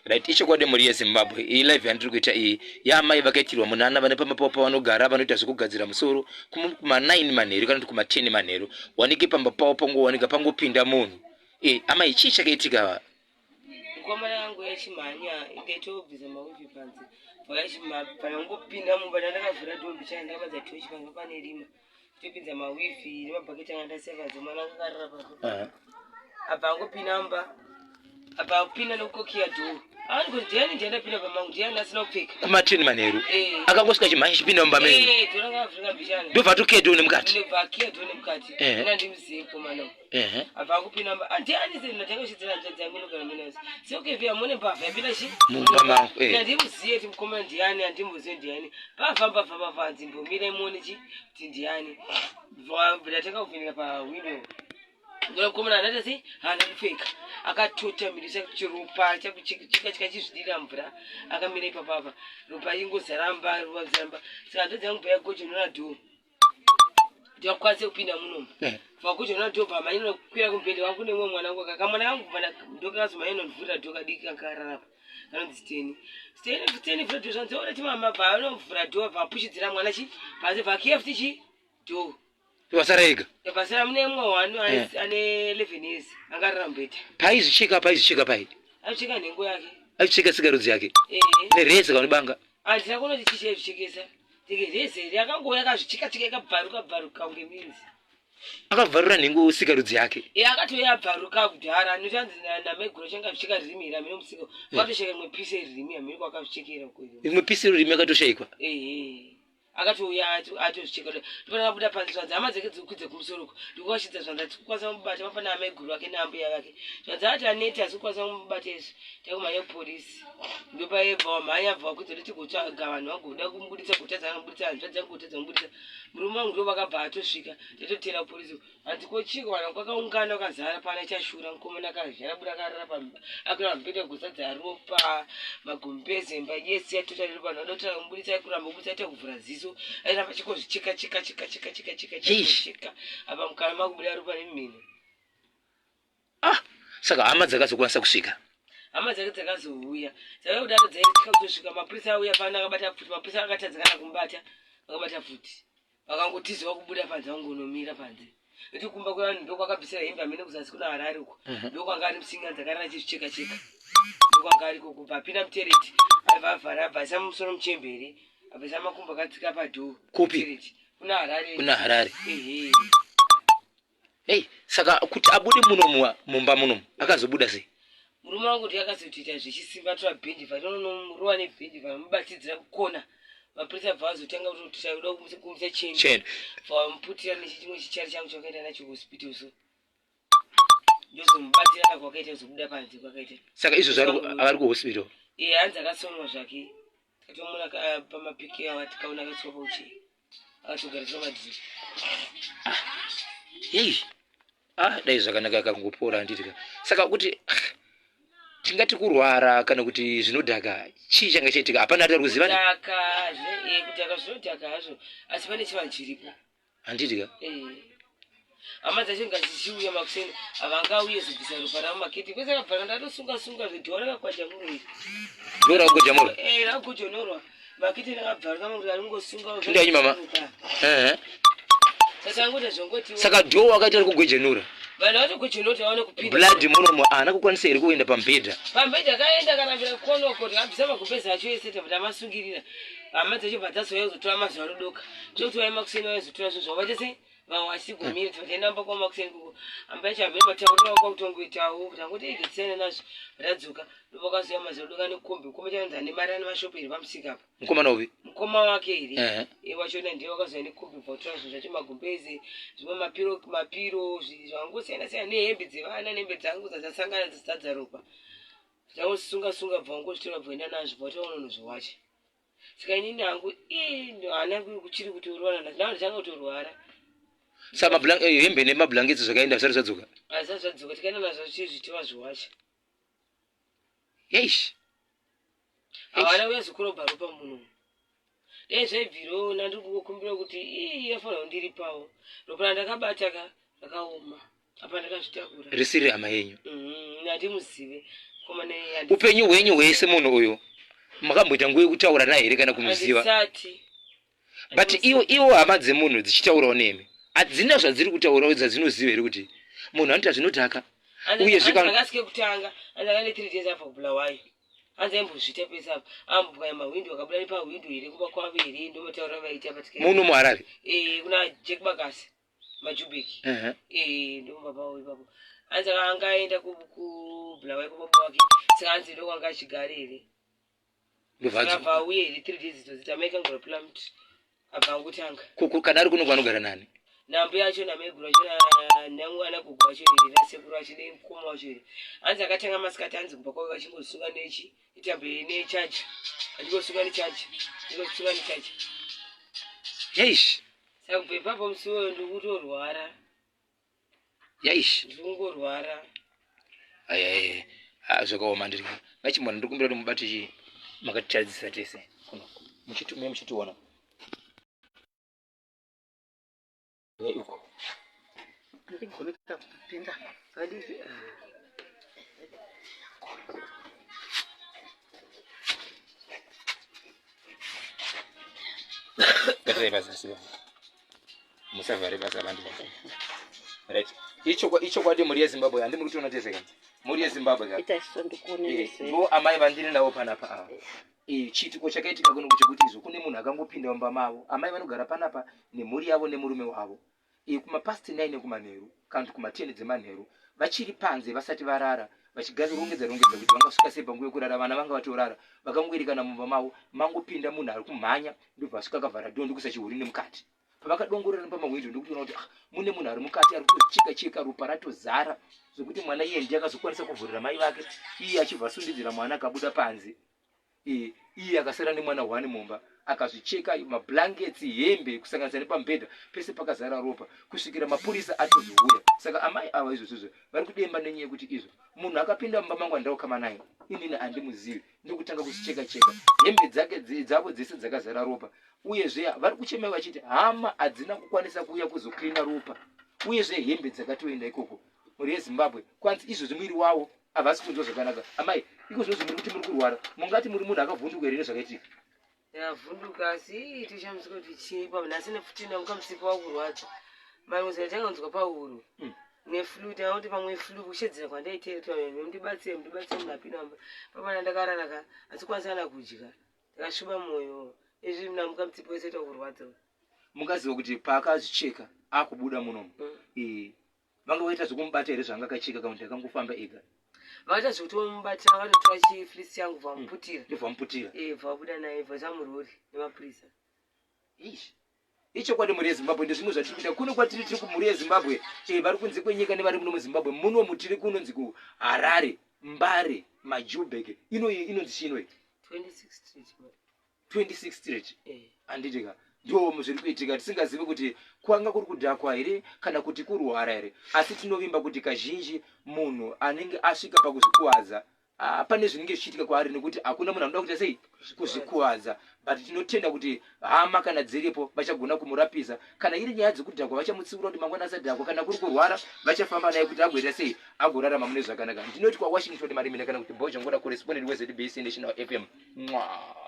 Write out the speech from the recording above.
Right, ichokwadi mhuri yeZimbabwe, iyi live yandiri kuita iyi yaamai vakaitirwa munana vane pamba pavo pavanogara vanoita zvekugadzira musoro kuma 9 manheru kana kuti kuma 10 manheru, wanike pamba pavo pangowanika pangopinda munhu. E, amai chii chakaitika? Mukomana yangu yachimhanya ingaitobvisa mawifi panze vayachimapangopinda mumba ndandakavhura dhombi chaya ndakabatsa tochi panga pane rima topinza mawifi nemabhaketi anga ndasiya panze mwana anga akarara panze apa angopinda mumba apa apinda nekukokiya dhoo angozi ndiani ndiani apinda pamangu ndiani asina kupfeka kumatini manheru Eh. Akangosvika chimhanya chipinda mumba menyu? Eh, dhoo ranga avhurika mbichana. Ndobva atokiya dhoo nemukati? Ndobva akiya dhoo nemukati. Ina ndimuzive mukomana uyu. Abva akupinda mumba. Ah, ndiani se ndatanga kuchidzira hanzvadzi yangu inogara minazi seokevia mune mbavha yapinda chi mumba mangu. Handimuzive kuti mukomana ndiani, handimbozive ndiani. Mbavha, mbavha, mbavha, hanzi mbomira imuone chi kuti ndiani. Ndatanga kuvheneka pawindow. Mukomana anaita sei? Haana kupfeka, akatota mhiri chiropa chakucheka chikachizvidira mvura. Akamira ipapo apa, ropa ingozaramba, ropa zaramba. Saka hanzvadzi yangu payagojonora dhoo kuti vakwanise kupinda munomu, vagojonora dhoo, pamanyina kukwira kumubhedha wangu kune mumwe mwana wangu. Kamwana kangu ndokakazomanyina ndivhurira dhoo kadiki kakararapa kanonzi Steni. Steni, Steni, vhura dhoo. Zvanzi orati mama. Bva anovhura dhoo, bva apushidzira mwana chi panze, bva akiya futi chi dhoo. Vasara ega? Vasara mune mumwe wanu ane 11 years angarara mubhedha. Paizvicheka, paizvicheka pai? Aicheka nhengo yake. Aicheka sikarudzi yake nereza kana banga? Handina kunoti chichi aizvichekesa reze yakangouya akazvicheka cheka, ikabvaruka bvaruka kunge minzi. Akabvarura nhengo sikarudzi yake? E, akatouya abvaruka kudhara. Anotanzi namaiguru achange azvicheka ririmi here amene musika akatosheka imwe pisi yeririmi amene kwakazvichekera. Imwe pisi yerurimi yakatoshaikwa? Ehe, akatouya atozvicheka. Ndopana kabuda panze, zvanzi hama dzake dzikukwidza kumusoro uko, ndikuvashidza. Zvanzi atikukwanisa kumubata, mafana amaiguru ake naambuya vake. Zvanzi ati aneti asi kukwanisa kumubata izvi, takumhanya kupolisi. Ndopaibva wamhanya, bva wakwidza kuti tigotsvaga vanhu vagoda kumubuditsa, gotadza anobuditsa hanzvadzi yangu, gotadza kumubuditsa murume wangu. Ndo vakabva atosvika, tatotera kupolisi. Hanzi kochiko vanhu kwakaungana vakazara pana chashura. Mukomana akazhara buda akarara akura mubhedha, gozadza ropa magumbeze, imba yese yatota ropa. Vanhu vadotara kumubuditsa, kuramba kubuditsa, aita kuvhura ziso, airamba chikozvicheka cheka cheka cheka cheka cheka cheka cheka apa mukana makubuda ropa nemumhino. Ah, saka hama dzakazokwanisa kusvika? Hama dzake dzakazouya, dzaka kudaro dzaitya kutosvika mapurisa auya pano akabata pfuti. Mapurisa akatadza kana kumubata, akabata pfuti, vakangotiziva kubuda panze, vangonomira panze. Iti kumba kwevanhu ndokwakabvisira hembe amene kuzasi kuna Harare uko. Ndokwanga ari musinga dzakarara achizvicheka cheka, ndokwanga ariko. Kubva apinda mutereti, aibva avhara, abva aisa musoro muchembere, abvisa makumbo akatsika padhoo. Kupi? Mutereti. Kuna Harare. Kuna Harare. Ehe. Hey, saka kuti abude munomu mumba munomu akazobuda sei? Murume wangu kuti akazotoita zvechisimba, tora bhendi vanonomurowa nebhendi, vamubatidzira kukona. Mapurisa bva vazotanga kutoda kumisa cheni. Cheni. Vamuputira nechimwe chichari changu chakaenda nacho kuhospital, so ndozomubatira kwakaita kuzobuda panze kwakaita. Saka izvozvo ari kuhospital? Iye hanzi akasonwa zvake, tikatomuona pamapiki awa, tikaona akaiswa pauchei, akatogariswa madhiri. Hei, ah, dai zvakanaka akangopora, handiti ka? Saka kuti tingati kurwara kana kuti zvinodhaka, chii changa chaitika? Hapana atari kuziva. Kudhaka, kudhaka, zvinodhaka hazvo, asi pane chivanhu chiripo. Handiti ka? Eh. Hama dzacho ngadzichiuya makuseni, havangauye zobvisa ropa ravo maketi kwese akabvara. Ndatosunga sunga zvedhoo rakakwaja muroi. Dhoo rakagojamuka? Eh, rakagojonorwa maketi rakabvaruka mangu aringosunga. Tundanyi mama. Ehe. Saka angoita zvongoti. Saka dhoo wakaita ri kugwejenura? Vanhu vatogojonora kuti vaone kupinda. Blood munomu haana kukwanisa here kuenda pamubhedha? Pamubhedha akaenda akarambira konoko, tikabvisa magumbezi acho ese, tabva tamasungirira. Hama dzacho bva dzazouya kuzotora mazuva anodoka, tokuti vaima kuseni vaizotora zvinhu zvavo vaite sei, vamwe vachisigomire. Tikaenda mumba kwama kuseni koko, hamba yacho hamene matauriro kwakutongoitawo kuti angoti igesiyana nazvo. Radzoka ndovakazoya mazuva adoka nekombi. Mukoma chanzi ane mari, ane mashopu here pamusika apa. Mukomana upi? Mukoma wake here. Ehe. Wachona ndiye wakazoya nekombi, bva kutora zvinhu zvacho, magumbeze, zvimwe mapiro, mapiro, zvangosiyana siyana, nehembe dzevana nehembe dzangu dzadzasangana dzazadza ropa. Zvangosunga sunga, bva wangozvitora, bva enda nazvo, bva watora unonozviwacha. Saka inini hangu ii hana yangu kuchiri kutorwara, ndanga ndichanga kutorwara. Saka hembe nemablankets zvakaenda zvisati zvadzoka? Hazvisati zvadzoka, tikaenda nazvo tichizvitora zviwacha. Eish. Havana kuyazokorobha ropa muno. Dai zvaibvirawo nandiri kungokumbira kuti ii yafanira kundiripawo ropa randakabata ka, rakaoma apa ndakazvitakura. Risiri hama yenyu? Handimuzive. Upenyu hwenyu hwese munhu uyu makamboita nguva yekutaura naye here kana kumuziva? But iwo iwo hama dzemunhu dzichitaurawo nemi hadzina zvadziri kutaurawo dzadzinoziva here kuti munhu anoita zvinodhaka uye zvikasike kutanga anzakane three days abva kubulawayo hanzi aimbozviita pese apa ambobwaya mahwindo akabuda nepahwindo here kumba kwavo here ndomataura vaita but muno muharare eh kuna jack bakasi majubeki uh -huh. eh ndomba pawo ipapo hanzi anga aenda kubulawayo kwababa wake saka hanzi ndokwanga achigara here ndobva auye here three days idzo dzita maika ngora plant abva angotanga koko kana ari kuno kwanogara nani nambuya acho namaiguru acho namwana gogo acho here nasekuru acho nemukoma wacho here hanzi akatanga masikati hanzi kumba kwake achingosunga nechi itambe nechaja achingosunga nechaja achingosunga nechaja yaish saka kubva ipapo musi uyoyo ndikutorwara yaish ndikungorwara ayaye ah, zvakaoma ndiri vachimona ndiri kumbira kuti mubate chii makatitaridzisa tese kuno muchitume muchitiona uko ndigone kupinda Gatirai pasi musavhare basa vandu right ichokwadi mhuri yezimbabwe handi muri kutiona tese ka mhuri yezimbabwe ka eh, ndo amai vandiri navo panapa ava eh, chiitiko chakaitika kuno chekuti izvo kune munhu akangopinda mumba mavo amai vanogara panapa nemhuri yavo nemurume wavo eh, kumapast 9 ekumanheru kana kuti kuma10 dzemanheru vachiri panze vasati varara vachigazirongedza rongedza kuti vangasvika sei panguva yekurara vana vanga vatorara vakangoerekana mumba mavo mangopinda munhu ari kumhanya ndobva asvika akavhara dhoo ndokuisa chihuri nemukati pavakadongorera nepamahwindo ndokutoona kuti ah, mune munhu ari mukati ari kutocheka cheka ropa ratozara zvekuti mwana iye ndiye akazokwanisa kuvhurira mai vake iye achibva asundidzira mwana akabuda panze iye akasara nemwana one mumba akazvicheka mablankets hembe kusanganisa nepamubhedha pese pakazara ropa kusvikira mapurisa atozouya saka amai ava izvozvizvo vari kudemba nenyaya yekuti izvo munhu akapinda mumba mangu andaukama naye inini handimuzivi ndokutanga kuzvicheka cheka hembe dzake dzavo dzese dzakazara ropa uyezve vari kuchema vachiti hama hadzina kukwanisa kuuya kuzoklina ropa uyezve hembe dzakatoenda ikoko mhuri yezimbabwe kwanzi izvozvi mwiri wavo havasi kunzwa zvakanaka amai iko zvozvi muri kuti muri kurwara mungati muri munhu akavhunduka here nezvakaitika Ndavhunduka asi toshamisika kuti chii pamwe nhasi nefuti ndamuka musipo wakurwadza maimwe tanga kunzwa pahuro hmm. neflu tanga kuti pamwe flu kushedzera kwandaitera kuti pamwe mundibatsire mundibatsire munhu apinda mumba pamana ndakarara ka asi kwanisa kana kudya ndakasviba mwoyo izvi ndamuka mutsipo wese takurwadza mungaziva kuti paakazvicheka akubuda munomu hmm. Vanga vaita zvekumubata here zvanga akacheka kana kuti akangofamba ega? Vakaita zvekutomubata vatotora chiflisi changu vamuputira. Hmm, vamuputira. Eh, vabuda naye vasamurori nemapurisa. Eish. Ichokwadi mhuri yeZimbabwe ndezvimwe zvatiri kuita kuno kwatiri tiri kumhuri yeZimbabwe eh, vari kunze kwenyika nevari muno muZimbabwe muno mutiri kunonzi kuHarare Mbare Majubek ino inonzi chii inoyi 26 Street 26 street eh. handiti ka ndo zviri kuitika tisingazivi kuti kwanga kuri kudhakwa here kana kuti kurwara here asi tinovimba kuti kazhinji munhu anenge asvika pakuzvikuwadza ah, pane zvinenge zvichiitika kwaari nekuti hakuna munhu anoda kuita sei kuzvikuwadza but tinotenda kuti hama kana dziripo vachagona kumurapisa kana iri nyaya dzekudhakwa vachamutsiura kuti mangwana asadhakwa kana kuri kurwara vachafamba naye kuti agoita sei agorarama mune zvakanaka ndinoti kwawashington marimina kana kuti bhozhongora correspondent wezbc national fm Mwah.